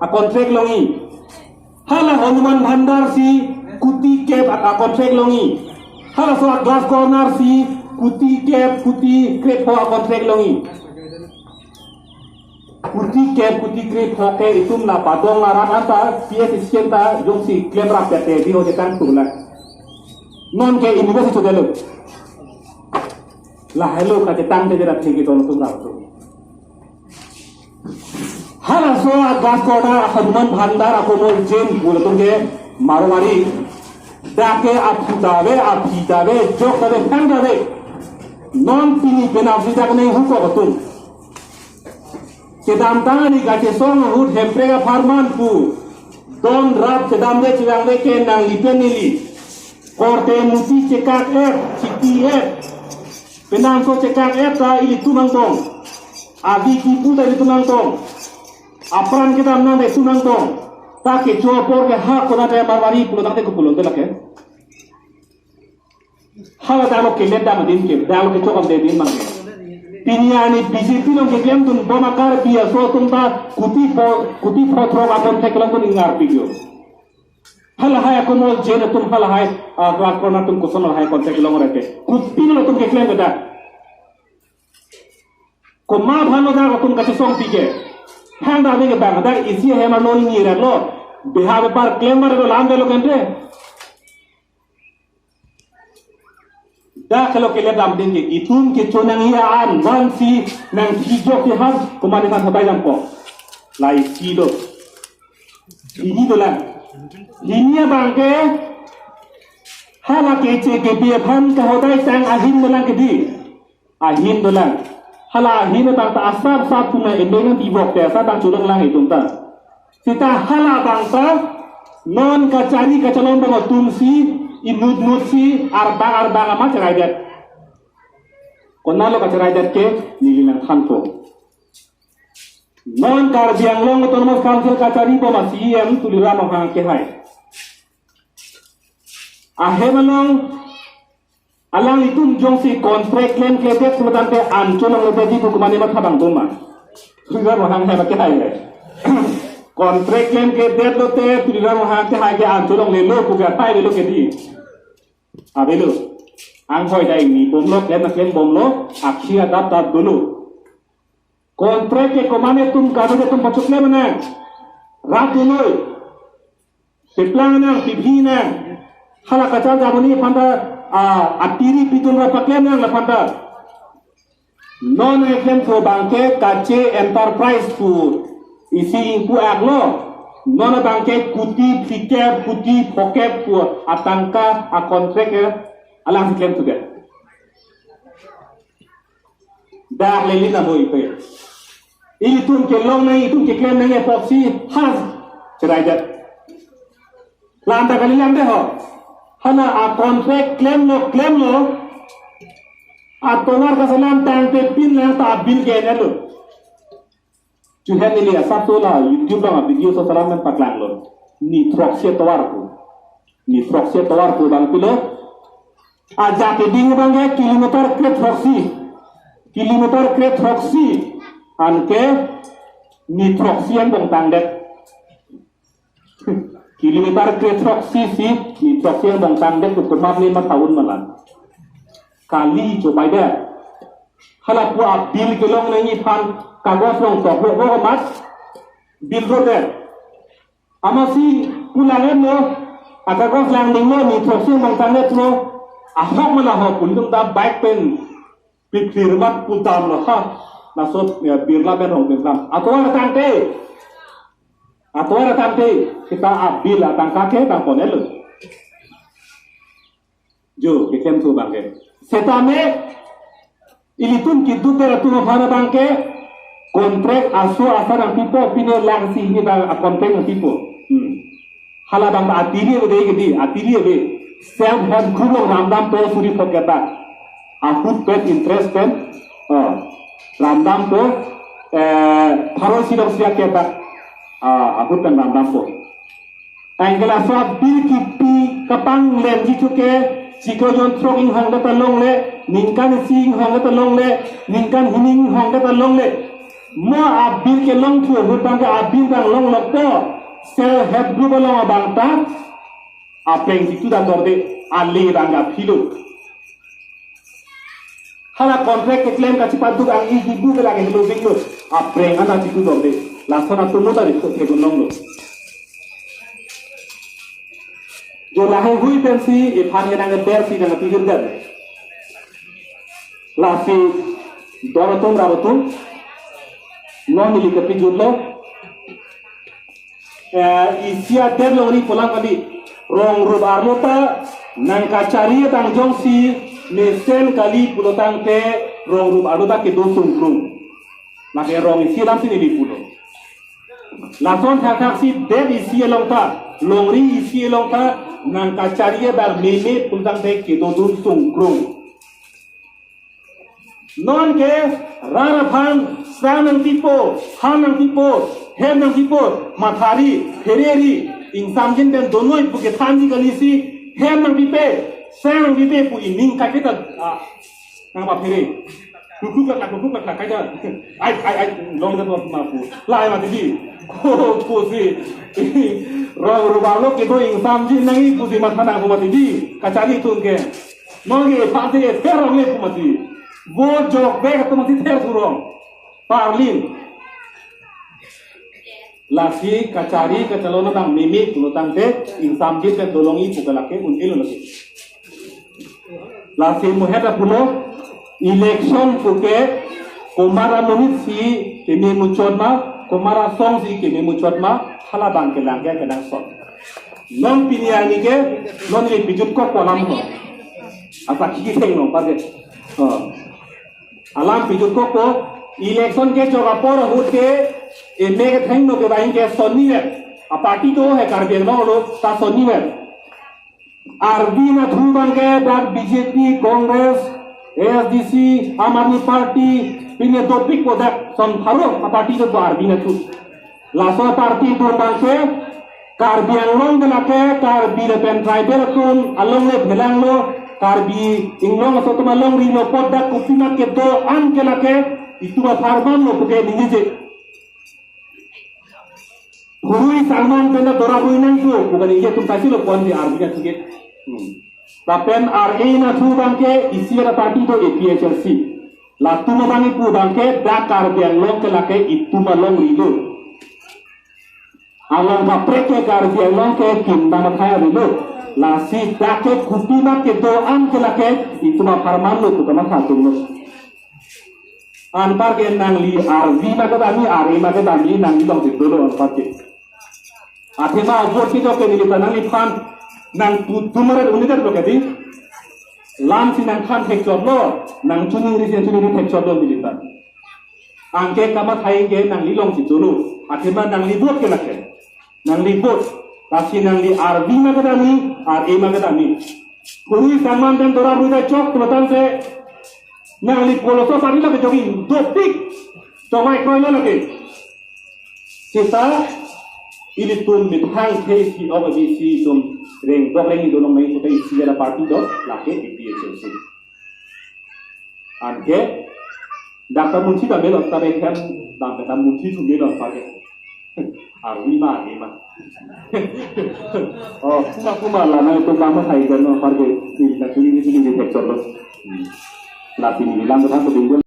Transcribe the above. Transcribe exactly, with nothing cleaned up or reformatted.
a-contract longji. Hala Hanuman Bhandar si kuti kep a-contract longji. Halaso a-glass corner si kuti kep, kuti krepho a-contract longji. Kuti kep, kuti krepho ke itum la padong arat anta P S C anta jongsi klemrap tete di ho chetang tulang. Non ke university chodelo. Lahelo kachetang tete rat thik itum tum rap tum. Halaso a-glass corner, a-Hanuman Bhandar, a-Komol Jain pu latum ke Marwari. Dak ke aphu ta ave, aphi ta ave, jok ta ave, phang ta ave. Non pini penap si dak neng hukok atum. Kedamtang ari kachesong ahut Hemprek apharman pu don rap kedam de chilang de ke nangli pen neli. Korte muti chekak et, chiti et. Penang so chekak et ta ilitum angbong. Abi kipu ta ilitum angbong. Apran kedam nang ta ilitum angbong. Ta kecho apor ke ha konat Marwari pulo tangte kupulon te lake. Hala dalo kelet dam din ke, dalo kechokam de din mang. Pini ani B J P along keklem dun bom a-Karbi aso atum ta kuti pho, kuti pho throk atum theklong dun ingar video. Halahai a-Komol Jain atum halahai, ah, glass corner atum koson lahai contact long rete. Kopi latum keklem kedak. Komat aphan lo dak atum kachesong pike. Hang dak ke bang dak isi hem arlo ni rat lo. Beha bepar klem mar lo lam de lo kente. Dak ke lo kelet dam din ke itum kecho nangji an van si nangkijok ke han komat aphan habai lampo. Lai si do. Hini dolang. Hini abang ke hala keche kebi aphan kahodai tang ahin dolang kedi. Ahin dolang. Hala ahin abang ta asap sap puna endeng bibok te asap bang cholong lang itum ta. Seta hala abang ta non kachari kachalon abang atum si inut nut si arbang arbang amat cherai det. Konat lo kacherai det ke neli nangthanpo. Non Karbi Anglong Autonomous Council kachari bom a-C E M Tuliram Ronghang kehai. Ahem along alanglitum jongsi contract klemkledet semetang ke anchot longledet di hukuman emat habang doma. Tuliram Ronghang hem kehai le. Contract klemkledet lote Tuliram Ronghang kehai ke anchot longlelo pu ke pai lelo kedi. Avelo. Anghoi dai ni bomlo, klem klem bomlo, akhir adap dap dolo. Contract ke komat atum kado atum pachoklem nang. Rat dunoi. Peplang nang, piphi nang. Hala kachal jamuni aphan ta, ah, atiri pitun ra paklem nang la aphan ta. Non keklem pu abang ke Kache Enterprise pu isi ingpu ak lo. Non abang ke kuti phlikep, kuti phokep pu atangka a-contract ke alang si klem sudah. Dak lelin amo ipe. Ilitum kelong nang, itum keklem nang epoxy has cherai det. Lam ta kali lam de ho. Hala a-contract klemlo, klemlo. Atovar kaselam tangte pin lang ta bill ke lo. Chuhen neli asap to la YouTube along a-video so salam men paklanglo. Ni throksi atovar pu. Ni throksi atovar pu abang pilo. Ajak keding abang ke kilometer kre throksi. Kilometer kre throksi. Anke ni throksi angbong tangdet. Kilometer kre throksi si ni throksi angbong tangdet, komat le mathaun malan. Kali chobai det. Hala pu a-bill kelong nangji aphan kagos long tok lo bo mat. Bill ro det. Amatsi pulang em lo, akagos lang ding lo, ni throksi angbong tangdet lo, ahok ma la ho pu ilitum ta bike pen piphlir mat pu dam lo ha. Laso ya Birla pen Rongpingsam. Atovar tangte. Atovar tangte, seta a-bill atangka ke tang pon et lo. Jo, keklem thu abang ke. Setame, ilitum keduk der atum aphan abang ke, contract aso asa nangpipo, pine lang si hini abang a-contract nangpipo. Hmm. Hala abang atiri ave dei kedi, atiri ave. Self help group along ramdampo suri phokep bak. Ahut pen interest pen, oh, ramdampo, eh, pharo isi dong isi akep bak. Ah, ahut pen ramdampo. Anke laso a-bill kipi kapanglemji chuke, chiklo jon throk inghong det ta longle, ningkan isi inghong det ta longle, ningkan hini inghong det ta longle. Mo a-bill kelong thu ahut abang ke a-bill abang longlokpo. Self help group along abang ta apreng chitu dam dorde, ale abang ke aphi lo. Hala contract keklem kachipaduk ang-i kibu ke lake helo binglo. Apreng an ta chitu dorde. Lason atum ta ri ko thegun longlo. Jo lahai hui pensi iphan ke nangber si nangpijir dan. Lasi dor atum rap atum, non ili kepijirlo. Eh, isi adet longri pulang kali. Rong rup arlo ta nangkachari abang jongsi mesen kali pulotangte rong rup arlo ta kedo sungkrung. Lake rong isi alam si neli pulo. Lason thakthak si det isi along ta, longri isi along ta nangkachari abang meme pulotangte kedodun sungkrung. Non ke rat aphan sang nangpipo, han nangpipo, hem nangpipo, mathari, phereri, ingsamjin pen donoi pu kethanji kali si, hem nangpipe, sang nangpipe pu ining kaketa, ah, nangpaphere. Kukluk klak klak, kukluk klak klak, kaja. Ai, ai, ai, long de ma pu. Lahai mati di. Ko, ko si. Rong rup arlo kedo ingsamjin nangji pusi matha nangpo mati di. Kachari atum ke. Non ke party ke ther rong le pu mati. Vote jok bek atum mati ther thu rong. Parlin. Lasi kachari kachalon abang meme pulotangte ingsamjin pen dolongji pu ke lake un-elo lake. Lasi muhet apulo, election pu ke komat amonit si keme muchot ma, komat asong si keme muchot ma, hala abang kelang ke kenangsot. Non pini arni ke, non ili pijut kok alam ho. Asa kiki theng no pake. Oh. Alam pijut kok ko, election kejok apor ahut ke, eme kethengno ke baing ke soniver. A-party do he Karbi Anglong lo, ta soniver. Arvi anatthu abang ke dak B J P, Congress, A S D C, Aam Aadmi Party, pine dopik ko dak son pharo a-party do arvi anatthu. Laso party do abang ke Karbi Anglong ke lake Karbi lapen tribal atum along le phelanglo, Karbi Anglong aso atum along rilo apot dak kopi mat kedo-an ke lake itum apharman lo puke ningjeje. Phurui sangman pen ta dora rui nangpo pu kaningje atum ta chilo pon di arvi anatthu ke. Hmm. Lapen R A anatthu abang ke isi a-party do A P H L C. Latum abang kipu abang ke dak Karbi Anglong ke lake itum along rilo. Along kaprek ke Karbi Anglong ke kim dam athai rilo. Lasi dak ke kopi mat kedo-an ke lake itum apharman lo pu kamatha atum lo. Anpar ke nangli arvi ma kedam, R A ma kedam, nangli longsi dolo anpar ke. Athema vote kejok ke neli ta nangliphan nangpu tumare unidad lo kedi. Lam si nangthan thekchotlo, nangchoningri si nangchoningri thekchotlo neli ta. Anke kamathai ke nangli longsi dolo. Athema nangli vote ke lake. Nangli vote. Lasi nangli arvi ma kedam, R A ma kedam. Phurui sangman pen dora rui ta chok pulotangte nangli koloso party lake jogin dopik. Chomai kroilo lake. Seta ilitum methang the si ok isi itum reng dok reng itum long nai puta isi a-party do lake A P H L C. Anke dak ta munthi ta melo ta be hem dam ta munthi thu melo anpar ke. Arvi ma, arvi ma. Oh, kuma kuma la nang itum kamatha ikan anpar ke. Ini ta choningri choningri thekchotlo. Hmm. Lasi neli lam ta thang ke